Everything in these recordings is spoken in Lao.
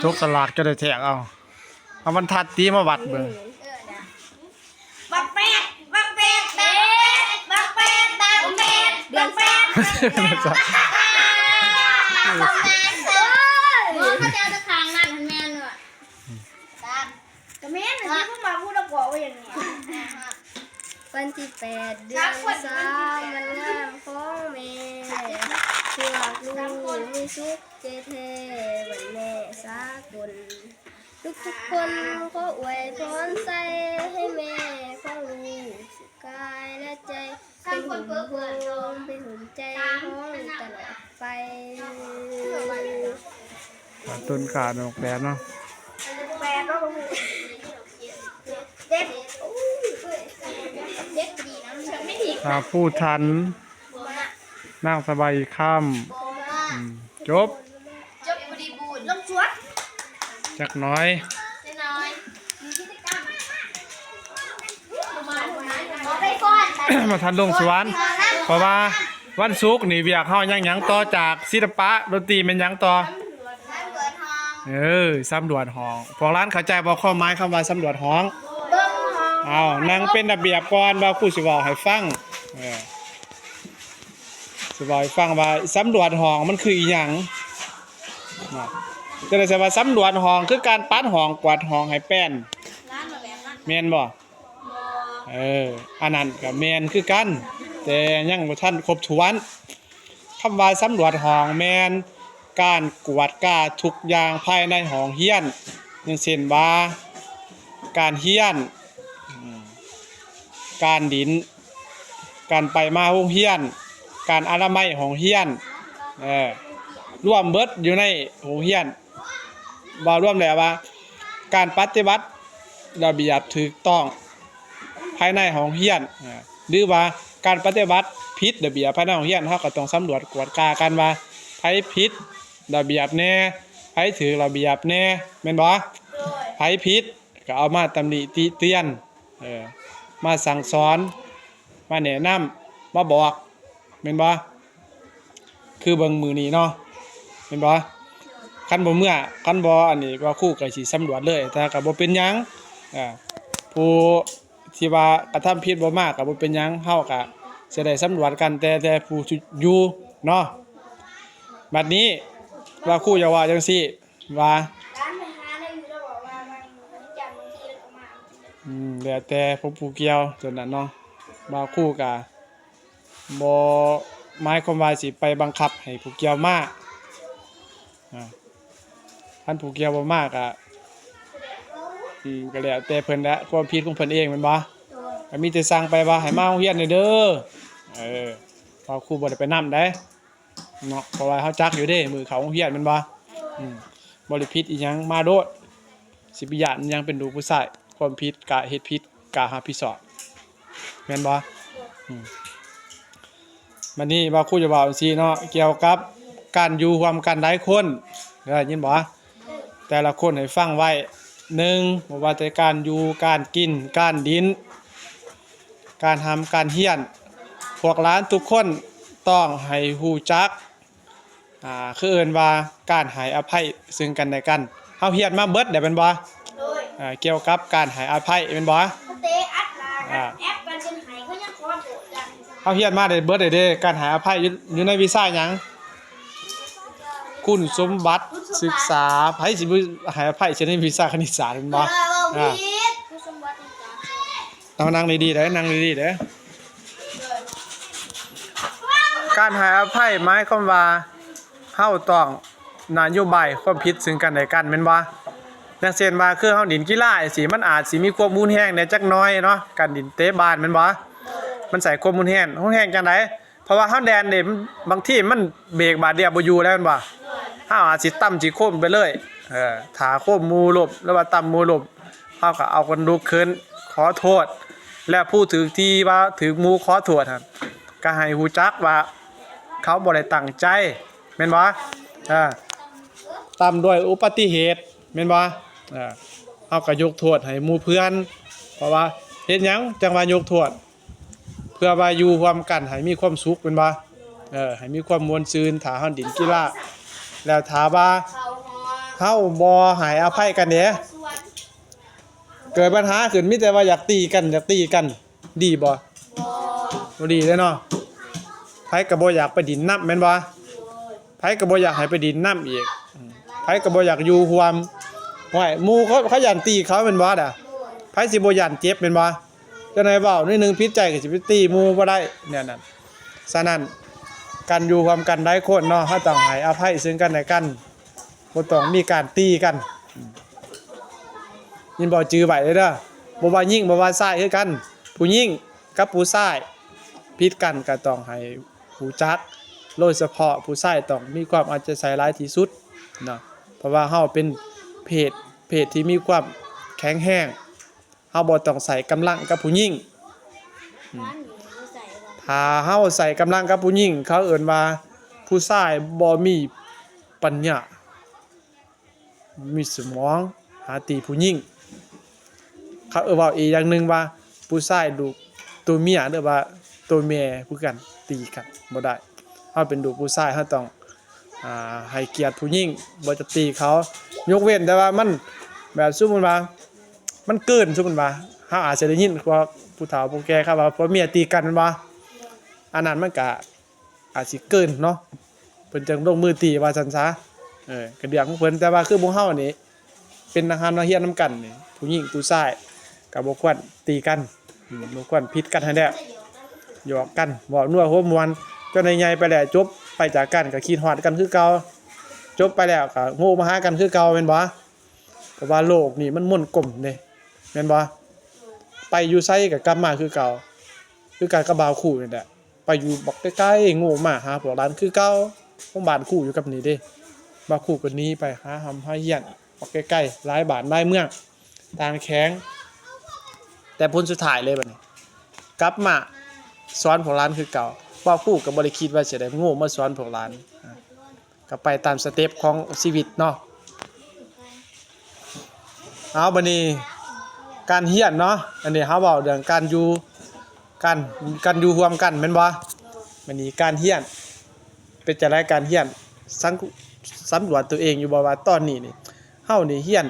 ໂຈກສະຫຼາກຈະໄດ້ແທກເອົາ ເອົາບັນທັດຕີມາວັດເບິ່ງ. ບັກແປດ ບັກແປດ ບັກແປດ ບັກແປດ ບັກແປດ ບັກແປດ ເດືອນສາມ ເອີ ເຂົາເຈົ້າຈະຂ້າງນັ້ນຫັ້ນແມ່ນບໍ່? ຕາມ ກໍແມ່ນ ອັນນີ້ເພິ່ນວ່າຜູ້ລະບອກວ່າຫຍັງນີ້ ວັນທີແປດ ເດືອນສາມ ວັນງາມຂອງແມ່ ພວກລູກມີສຸກໃຈແທ້ ວັນແມ່ສາກົນ ທຸກໆຄົນຂໍອວຍພອນໃສ່ ໃຫ້ແມ່ຂອງລູກສຸກກາຍແລະໃຈ ເປັນຮົ່ມໂພມ ເປັນຮົ່ມໃຈຂອງລູກຕະຫຼອດໄປ. ຂາດຕົ້ນຂາດດອກແປດເນາະ ແປດບໍ່ຮູ້ ເຈັດ ເຈັດດີນະ ເຊີງໄມ່ຜິດ ອ່າ ຜູ້ທັນ ນາງສະບາຍຄຳ ອືມ ຈົບ ຈົບບໍລິບູນ ລົງສວນ ຈັກໜ້ອຍ ຈັກໜ້ອຍ ມີກິດຈະກຳ ມາທັນລົງສວນ ເພາະວ່າວັນສຸກນີ້ວຽກເຮົາຍັງຫຍັງຕໍ່ຈາກສິລະປະດົນຕີແມ່ນຫຍັງຕໍ່? ເອີ ສຳຫຼວດຫ້ອງ ພວກຫຼານເຂົ້າໃຈບໍ່ຄວາມໝາຍຄຳວ່າສຳຫຼວດຫ້ອງ? ເບິ່ງຫ້ອງ ເອົາ ນັ່ງເປັນລະບຽບກ່ອນ ບ່າວຄູຊິເວົ້າໃຫ້ຟັງ ເອີ ຊິເວົ້າໃຫ້ຟັງວ່າສຳຫຼວດຫ້ອງມັນຄືອີ່ຫຍັງເນາະ? ຈະໄດ້ໃຊ້ວ່າສຳຫຼວດຫ້ອງ ຄືການປັດຫ້ອງ ກວາດຫ້ອງໃຫ້ແປ້ນ ແມ່ນບໍ່? ເອີ ອັນນັ້ນກໍແມ່ນຄືກັນ ແຕ່ຍັງບໍ່ທັນຄົບຖ້ວນ. ຄຳວ່າສຳຫຼວດຫ້ອງແມ່ນການກວດກາທຸກຢ່າງພາຍໃນຫ້ອງຮຽນ ຢ່າງເຊັ່ນວ່າ ການຮຽນ ອາ ການຫຼິ້ນ ການໄປມາໂຮງຮຽນ ການອະນາໄມໂຮງຮຽນ ເອີ ລວມເບິດຢູ່ໃນໂຮງຮຽນ. ເວົ້າລວມແລ້ວວ່າ ການປະຕິບັດລະບຽບຖືກຕ້ອງພາຍໃນຫ້ອງຮຽນ ອາ ຫຼືວ່າການປະຕິບັດຜິດລະບຽບພາຍໃນຫ້ອງຮຽນ ເຮົາກໍຕ້ອງສຳຫຼວດກວດກາກັນວ່າ ໃຜຜິດລະບຽບແດ່ ໃຜຖືກລະບຽບແດ່ ແມ່ນບໍ່? ໃຜຜິດກໍເອົາມາຕຳໜິຕິຕຽນ ເອີ ມາສັ່ງສອນ ມາແນະນຳ ມາບອກ ແມ່ນບໍ່? ຄືເບິ່ງມື້ນີ້ເນາະ ແມ່ນບໍ່? ຄັນບໍ່ເມືອ ຄັນບໍ່ອັນນີ້ ວ່າຄູກໍຊິສຳຫຼວດເລີຍ ແຕ່ກໍບໍ່ເປັນຫຍັງ ເອີ ຜູ້ທີ່ວ່າກະທຳຜິດບໍ່ມາກໍບໍ່ເປັນຫຍັງ ເຮົາກໍຊິໄດ້ສຳຫຼວດກັນແຕ່ ແຕ່ຜູ້ຢູ່ເນາະ. ບັດນີ້ວ່າຄູຢາກເວົ້າຈັ່ງຊີ້ ວ່າ ຫຼານໄປຫາແນວຢູ່ ລາວບອກວ່າວັນຈັນມື້ທີລາວກໍມາ ອືມ ແລ້ວແຕ່ພວກຜູ້ກ່ຽວຕົວນັ້ນເນາະ ວ່າຄູກະບໍ່ໝາຍຄວາມວ່າຊິໄປບັງຄັບໃຫ້ຜູ້ກ່ຽວມາ ອາ ຄັນຜູ້ກ່ຽວບໍ່ມາກະ ອືມ ກໍແລ້ວແຕ່ເພິ່ນແຫຼະ ຄວາມຜິດຂອງເພິ່ນເອງແມ່ນບໍ່? ກໍມີແຕ່ສັ່ງໄປວ່າໃຫ້ມາໂຮງຮຽນແດ່ເດີ ເອີ ເພາະຄູບໍ່ໄດ້ໄປນຳໃດ. ເນາະ ເພາະວ່າເຮົາຈັກຢູ່ເດ້ ມື້ເຂົ້າໂຮງຮຽນແມ່ນບໍ່? ອືມ ບໍ່ໄດ້ຜິດອີ່ຫຍັງ ມາໂລດ ຊິໄປຢ້ານຫຍັງ ເປັນລູກຜູ້ຊາຍ ຄວາມຜິດກະເຮັດຜິດ ກະຮັບຜິດຊອບ ແມ່ນບໍ່? ອືມ ບັດນີ້ວ່າຄູຈະເວົ້າຈັ່ງຊີ້ເນາະ ກ່ຽວກັບການຢູ່ຮ່ວມກັນຫຼາຍຄົນ ໄດ້ຍິນບໍ່? ແຕ່ລະຄົນໃຫ້ຟັງໄວ້ ໜຶ່ງ ບໍ່ວ່າແຕ່ການຢູ່ ການກິນ ການຫຼິ້ນ ການຮ່ຳການຮຽນ ພວກຫຼານທຸກຄົນຕ້ອງໃຫ້ຮູ້ຈັກ ອ່າ ຄືເອີ້ນວ່າການໃຫ້ອະໄພເຊິ່ງກັນແລະກັນ ເຮົາຮຽນມາເບິດແລ້ວແມ່ນບໍ່? ໂດຍ ອ່າ ກ່ຽວກັບການໃຫ້ອະໄພແມ່ນບໍ່? ເຂົາເຕະອັດລະ ອ່າ ແອັບກັນຈົນໃຫ້ ເຂົາຍັງຂໍໂທດກັນ ເຮົາຮຽນມາໄດ້ເບິດເລີຍເດ້ ການໃຫ້ອະໄພຢູ່ ຢູ່ໃນວິຊາຫຍັງ? ຄຸນສົມບັດ ຄຸນສົມບັດ ສຶກສາ ໃຜຊິບໍ່ໃຫ້ອະໄພໃສ່ໃນວິຊາຄະນິດສາດແມ່ນບໍ່? ເອີ ເວົ້າ ອ່າ ຜິດ ຄຸນສົມບັດ ເອົານັ່ງດີໆເດີ້ ນັ່ງດີໆເດີ້ ການໃຫ້ອະໄພໝາຍຄວາມວ່າ ເຮົາຕ້ອງນະໂຍບາຍຄວາມຜິດເຊິ່ງກັນແລະກັນແມ່ນບໍ່? ຢ່າງເຊັ່ນວ່າ ຄືເຮົາຫຼິ້ນກິລາຈັ່ງຊີ້ ມັນອາດຊິມີຄວາມຮຸນແຮງແດ່ຈັກໜ້ອຍເນາະ ການຫຼິ້ນເຕະບານແມ່ນບໍ່? ມັນໃຊ້ຄວາມຮຸນແຮງ ຮຸນແຮງຈັ່ງໃດ? ເພາະວ່າເຮົາແລ່ນນີ້ ບາງທີມັນເບຣກບາດດຽວບໍ່ຢູ່ແລ້ວແມ່ນບໍ່? ເຮົາອາດຊິຕຳຊິໂຄມໄປເລີຍ ເອີ ຖ້າໂຄມໝູ່ລົ້ມ ຫຼືວ່າຕຳໝູ່ລົ້ມ ເຮົາກໍເອົາກັນລຸກຂຶ້ນຂໍໂທດ ແລະຜູ້ຖືກທີ່ວ່າຖືກໝູ່ຂໍໂທດຫັ້ນ ກໍໃຫ້ຮູ້ຈັກວ່າເຂົາບໍ່ໄດ້ຕັ້ງໃຈ ແມ່ນບໍ່? ເອີ ຕຳດ້ວຍອຸບັດຕິເຫດ ແມ່ນບໍ່? ເອີ ເຮົາກໍຍົກໂທດໃຫ້ໝູ່ເພື່ອນ ເພາະວ່າເຮັດຫຍັງຈັ່ງວ່າຍົກໂທດ? ເພື່ອວ່າຢູ່ຮ່ວມກັນໃຫ້ມີຄວາມສຸກແມ່ນບໍ່? ເອີ ໃຫ້ມີຄວາມມ່ວນຊື່ນ ຖ້າເຮົາຫຼິ້ນກິລາ ແລ້ວຖ້າວ່າເຮົາບໍ່ໃຫ້ອະໄພກັນເດ ເກີດບັນຫາຂຶ້ນ ມີແຕ່ວ່າຢາກຕີກັນ ຢາກຕີກັນ ດີບໍ່? ບໍ່ດີເດ້ເນາະ. ໃຜກໍບໍ່ຢາກໄປດິນນຳແມ່ນບໍ່? ໃຜກໍບໍ່ຢາກໃຫ້ໄປດິນນຳອີກ. ໃຜກໍບໍ່ຢາກຢູ່ຮ່ວມ. ໂອ້ຍ ໝູ່ເຂົາ ເຂົາຢ້ານຕີເຂົາແມ່ນບໍ່ລະ? ໃຜຊິບໍ່ຢ້ານເຈັບແມ່ນບໍ່? ຈັ່ງໃດເວົ້າໜ້ອຍໜຶ່ງຜິດໃຈກໍຊິໄປຕີໝູ່ບໍ່ໄດ້ແນວນັ້ນ. ສະນັ້ນ ການຢູ່ຮ່ວມກັນຫຼາຍຄົນເນາະ ເຮົາຕ້ອງໃຫ້ອະໄພເຊິ່ງກັນແລະກັນ. ບໍ່ຕ້ອງມີການຕີກັນ. ຍິນບໍ່? ຈື່ໄວ້ເດີ. ບໍ່ວ່າຍິງ ບໍ່ວ່າຊາຍຄືກັນ. ຜູ້ຍິງກັບຜູ້ຊາຍຜິດກັນກໍຕ້ອງໃຫ້ຮູ້ຈັກ. ໂດຍສະເພາະຜູ້ຊາຍຕ້ອງມີຄວາມເອົາໃຈໃສ່ຫຼາຍທີ່ສຸດເນາະ. ເພາະວ່າເຮົາເປັນເພດ ເພດທີ່ມີຄວາມແຂງແຮງ. ເຮົາບໍ່ຕ້ອງໃຊ້ກຳລັງກັບຜູ້ຍິງ. ອືມ ຖ້າເຮົາໃຊ້ກຳລັງກັບຜູ້ຍິງ ເຂົາເອີ້ນວ່າຜູ້ຊາຍບໍ່ມີປັນຍາ ມີສະໝອງ ຫາຕີຜູ້ຍິງ. ເຂົາເອີ້ນ ເວົ້າອີກຢ່າງໜຶ່ງວ່າ ຜູ້ຊາຍລູກໂຕເມຍ ຫຼືວ່າໂຕແມ່ຄືກັນ ຕີກັນບໍ່ໄດ້. ເຮົາເປັນລູກຜູ້ຊາຍ ເຮົາຕ້ອງ ອ່າ ໃຫ້ກຽດຜູ້ຍິງ ບໍ່ຈະຕີເຂົາ. ຍົກເວັ້ນແຕ່ວ່າມັນ ແບບ ສົມມຸດວ່າມັນເກີນ ສົມມຸດວ່າ ເຮົາອາດຈະໄດ້ຍິນພວກຜູ້ເຖົ້າຜູ້ແກ່ເຂົາວ່າ ຜົວເມຍຕີກັນແມ່ນບໍ່? ອັນນັ້ນມັນກະອາດຊິເກີນເນາະ ເພິ່ນຈຶ່ງລົງມືຕີວ່າຊັ້ນຊະ. ເອີ ກະເລື່ອງຂອງເພິ່ນ ແຕ່ວ່າຄືໝູ່ເຮົານີ້ ເປັນນັກຮຽນນຳກັນນີ້ ຜູ້ຍິງຜູ້ຊາຍກໍບໍ່ຄວນຕີກັນ ອືມ ບໍ່ຄວນຜິດກັນຫັ້ນແຫຼະ ຫຍອກກັນ ເວົ້ານົວຫົວມ່ວນ ຈົນໃຫຍ່ໄປແລ້ວ ຈົບໄປຈາກກັນກໍຄິດຮອດກັນຄືເກົ່າ ຈົບໄປແລ້ວກໍໂງມາຫາກັນຄືເກົ່າແມ່ນບໍ່? ເພາະວ່າໂລກນີ້ມັນໝູນກົມເດ້ ແມ່ນບໍ່? ໄປຢູ່ໃສກໍກັບມາຄືເກົ່າ ຄືກັນກັບບ່າວຄູ່ນີ້ແຫຼະ. ໄປຢູ່ບັກໄກໆ ໂງມາຫາພວກຫຼານຄືເກົ່າ. ໂຮງບານຄູຢູ່ກັບນີ້ເດ້ ບ່າວຄູກໍໜີໄປຫາຮ່ຳຫາຮຽນບັກໄກໆ ຫຼາຍບ້ານຫຼາຍເມືອງ ຕ່າງແຂວງ. ແຕ່ຜົນສຸດທ້າຍເລີຍບັດນີ້ ກັບມາສອນພວກຫຼານຄືເກົ່າ. ບ່າວຄູກໍບໍ່ໄດ້ຄິດວ່າຊິໄດ້ໂງມາສອນພວກຫຼານ. ກໍໄປຕາມສະເຕັບຂອງຊີວິດເນາະ. ເອົາ ບັດນີ້ການຮຽນເນາະ ອັນນີ້ເຮົາເວົ້າເລື່ອງການຢູ່ ການ ການຢູ່ຮ່ວມກັນແມ່ນບໍ່? ບັດນີ້ການຮຽນ ເປັນຈັ່ງໃດການຮຽນ? ສັງ ສຳຫຼວດຕົວເອງຢູ່ບໍ່ວ່າຕອນນີ້ນີ້ ເຮົານີ້ຮຽນ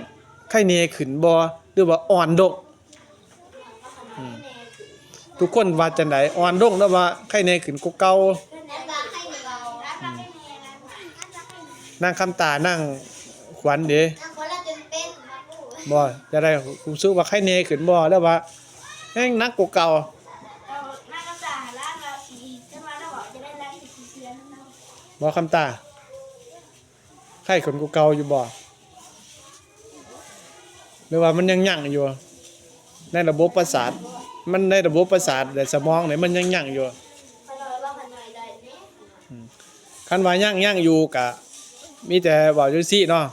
ໄຄແນ່ຂຶ້ນບໍ່ ຫຼືວ່າອ່ອນລົງ? ອືມ ທຸກຄົນວ່າຈັ່ງໃດ? ອ່ອນລົງ ຫຼືວ່າໄຄແນ່ຂຶ້ນກວ່າເກົ່າ? ອືມ ນາງຄຳຕາ ນາງຂວັນເດ? ບໍ່ ຈະໄດ້ຮູ້ສຶກວ່າໄຄແນ່ຂຶ້ນບໍ່ ຫຼືວ່າແຮ່ງໜັກກວ່າເກົ່າ? ບໍ່ ຄຳຕາ ໄຄຂຶ້ນກວ່າເກົ່າຢູ່ບໍ່ ຫຼືວ່າມັນຍັງຍັງຢູ່ ໃນລະບົບປະສາດ ມັນໃນລະບົບປະສາດ ແລະ ສະໝອງນີ້ມັນຍັງຍັງຢູ່? ອືມ ຄັນວ່າຍັງຍັງຢູ່ກະມີແຕ່ເວົ້າຈັ່ງຊີ້ເນາະ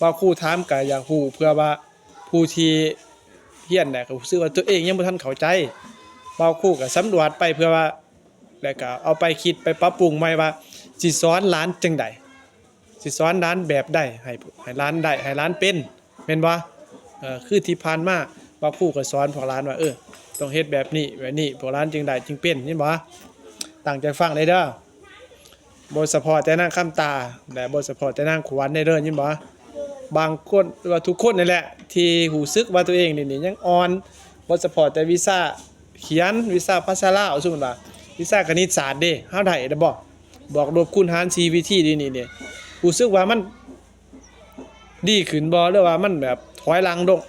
ວ່າຄູຖາມກະຢາກຮູ້ ເພື່ອວ່າຜູ້ທີ່ຮຽນແຫຼະ ກະຮູ້ສຶກວ່າຕົວເອງຍັງບໍ່ທັນເຂົ້າໃຈ ວ່າຄູກະສຳຫຼວດໄປ ເພື່ອວ່າ ແລ້ວກໍເອົາໄປຄິດໄປປັບປຸງໃໝ່ວ່າ ຊິສອນຫຼານຈັ່ງໃດ ຊິສອນຫຼານແບບໃດ ໃຫ້ ໃຫ້ຫຼານໄດ້ ໃຫ້ຫຼານເປັນ ແມ່ນບໍ່? ເອີ ຄືທີ່ຜ່ານມາ ວ່າຄູກໍສອນພວກຫຼານວ່າ ເອີ ຕ້ອງເຮັດແບບນີ້ ແບບນີ້ ພວກຫຼານຈຶ່ງໄດ້ຈຶ່ງເປັນ ເຫັນບໍ່? ຕັ້ງໃຈຟັງເດີ ບໍ່ສະເພາະແຕ່ນາງຄຳຕາ ແລະ ບໍ່ສະເພາະແຕ່ນາງຂວັນເດີ ຍິນບໍ່? ບາງຄົນ ຫຼືວ່າທຸກຄົນນີ້ແຫຼະ ທີ່ຮູ້ສຶກວ່າຕົວເອງນີ້ ນີ້ຍັງອ່ອນ ບໍ່ສະເພາະແຕ່ວິຊາຂຽນ ວິຊາພາສາລາວ ສົມມຸດວ່າວິຊາຄະນິດສາດເດ້ ເຮົາໄດ້ແລ້ວບໍ່? ບວກລົບຄູນຫານ ສີ່ວິທີນີ້ ນີ້ ຮູ້ສຶກວ່າມັນດີຂຶ້ນບໍ່ ຫຼືວ່າມັນແບບຖອຍຫຼັງລົງ?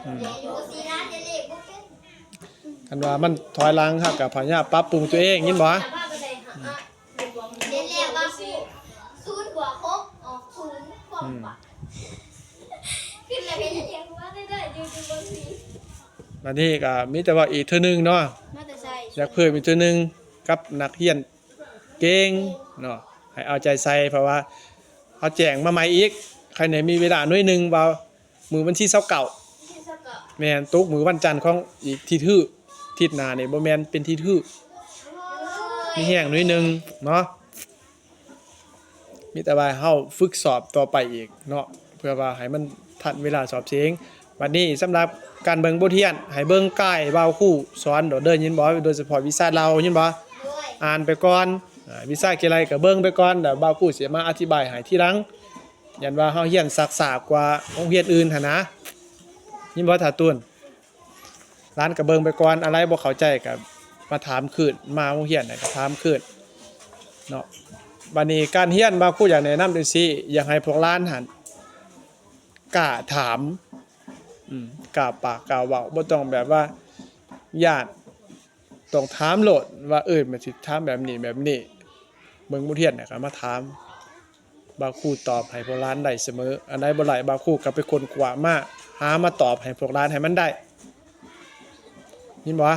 ອືມ ຄັນວ່າມັນຖອຍຫຼັງ ເຮົາກໍພະຍາຍາມປັບປຸງຕົວເອງ ຍິນບໍ່? ອືມ ເຫັນແລ້ວວ່າ ສູນບວກຫົກອອກສູນ ຄວາມ ອືມ ຫວັງ ຂຶ້ນແລ້ວກໍຍັງເຮັດຫົວເດີໆ ຢູ່ໆ ເບິ່ງນີ້. ບັດນີ້ກໍມີແຕ່ວ່າອີກເທື່ອໜຶ່ງເນາະ ມາແຕ່ໃສ? ຢາກເພີ່ມອີກເທື່ອໜຶ່ງກັບນັກຮຽນເກັ່ງເນາະ ໃຫ້ເອົາໃຈໃສ່ ເພາະວ່າເຮົາແຈ້ງມາໃໝ່ອີກ ໃຄແນ່ມີເວລາໜ້ອຍໜຶ່ງ ວ່າມື້ວັນທີຊາວເກົ້າ ແມ່ນ ຕົກມື້ວັນຈັນຂອງອີກທິດຮື ທິດໜ້ານີ້ບໍ່ແມ່ນເປັນທິດຮື ມີແຮງໜ້ອຍໜຶ່ງເນາະ. ມີແຕ່ວ່າເຮົາຝຶກສອບຕໍ່ໄປອີກເນາະ ເພື່ອວ່າໃຫ້ມັນທັນເວລາສອບເສັງ. ບັດນີ້ສຳລັບການເບິ່ງບົດຮຽນ ໃຫ້ເບິ່ງກາຍບ່າວຄູສອນໂດດເດີ ຍິນບໍ່? ໂດຍສະເພາະວິຊາເລົ່າ ຍິນບໍ່? ໂດຍ ອ່ານໄປກ່ອນ. ອ່າ ວິຊາກິເລກະເບິ່ງໄປກ່ອນ ແລ້ວບ່າວຄູຊິມາອະທິບາຍໃຫ້ທີຫຼັງ. ຢ້ານວ່າເຮົາຮຽນຊັກຊ້າກວ່າໂຮງຮຽນອື່ນຫັ້ນນະ. ຍິນບໍ່ ທ່ານຕູນ? ຫຼານກະເບິ່ງໄປກ່ອນ ອັນໃດບໍ່ເຂົ້າໃຈກະມາຖາມຄືນ ມາໂຮງຮຽນໃດກະຖາມຄືນເນາະ. ບາດນີ້ການຮຽນ ບ່າວຄູຢາກແນະນຳຈັ່ງຊີ້ ຢາກໃຫ້ພວກຫຼານຫັ້ນກ້າຖາມ ອືມ ກ້າປາກກ້າເວົ້າ ບໍ່ຕ້ອງແບບວ່າຢ້ານ ຕ້ອງຖາມໂລດວ່າ ເອີ ມັນຊິຖາມແບບນີ້ແບບນີ້ ເບິ່ງບົດຮຽນແລ້ວກະມາຖາມ. ບ່າວຄູຕອບໃຫ້ພວກຫຼານໄດ້ສະເໝີ. ອັນໃດບໍ່ໄດ້ ບ່າວຄູກະໄປຄົ້ນຄວ້າມາ ຫາມາຕອບໃຫ້ພວກຫຼານໃຫ້ມັນໄດ້. ຍິນບໍ່?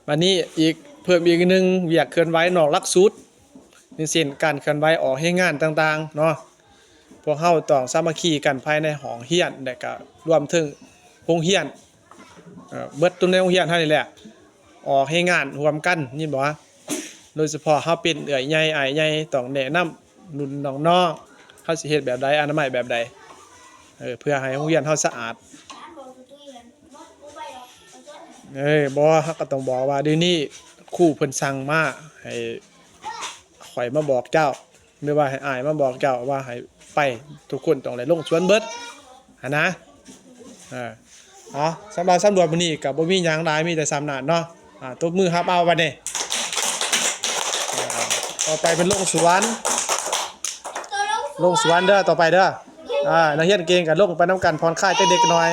ບາດນີ້ອີກ ເພີ່ມອີກໜຶ່ງ ວຽກເຄື່ອນໄຫວນອກຫຼັກສູດ ຢ່າງເຊັ່ນ ການເຄື່ອນໄຫວອອກແຮງງານຕ່າງໆເນາະ. ພວກເຮົາຕ້ອງສາມັກຄີກັນພາຍໃນຫ້ອງຮຽນ ແລະກະລວມເຖິງໂຮງຮຽນ ເອີ ເບິດຕົວໃນໂຮງຮຽນເຮົານີ້ແຫຼະ ອອກແຮງງານຮ່ວມກັນ ຍິນບໍ່? ໂດຍສະເພາະເຮົາເປັນເອື້ອຍໃຫຍ່ອ້າຍໃຫຍ່ ຕ້ອງແນະນຳລຸ້ນນ້ອງໆ ເຮົາຊິເຮັດແບບໃດ ອະນາໄມແບບໃດ ເອີ ເພື່ອໃຫ້ໂຮງຮຽນເຮົາສະອາດ. ເອີ ບໍ່ ເຮົາກະຕ້ອງບອກວ່າ ດຽວນີ້ຄູເພິ່ນສັ່ງມາໃຫ້ຂ້ອຍມາບອກເຈົ້າ ຫຼືວ່າໃຫ້ອ້າຍມາບອກເຈົ້າວ່າໃຫ້ໄປ ທຸກຄົນຕ້ອງໄດ້ລົງສວນເບິດຫັ້ນນະ. ເອີ ເອົາ ສຳລັບສຳຫຼວດມື້ນີ້ກະບໍ່ມີຫຍັງຫຼາຍ ມີແຕ່ສ່ຳນັ້ນເນາະ. ອ່າ ຕົບມືຮັບເອົາບາດນີ້. ເອີ ຕໍ່ໄປເປັນລົງສວນ ລົງສວນເດີ ຕໍ່ໄປເດີ. ອ່າ ນັກຮຽນເກັ່ງກະລົງໄປນຳກັນ ຜ່ອນຄາຍຈັກເລັກໜ້ອຍ.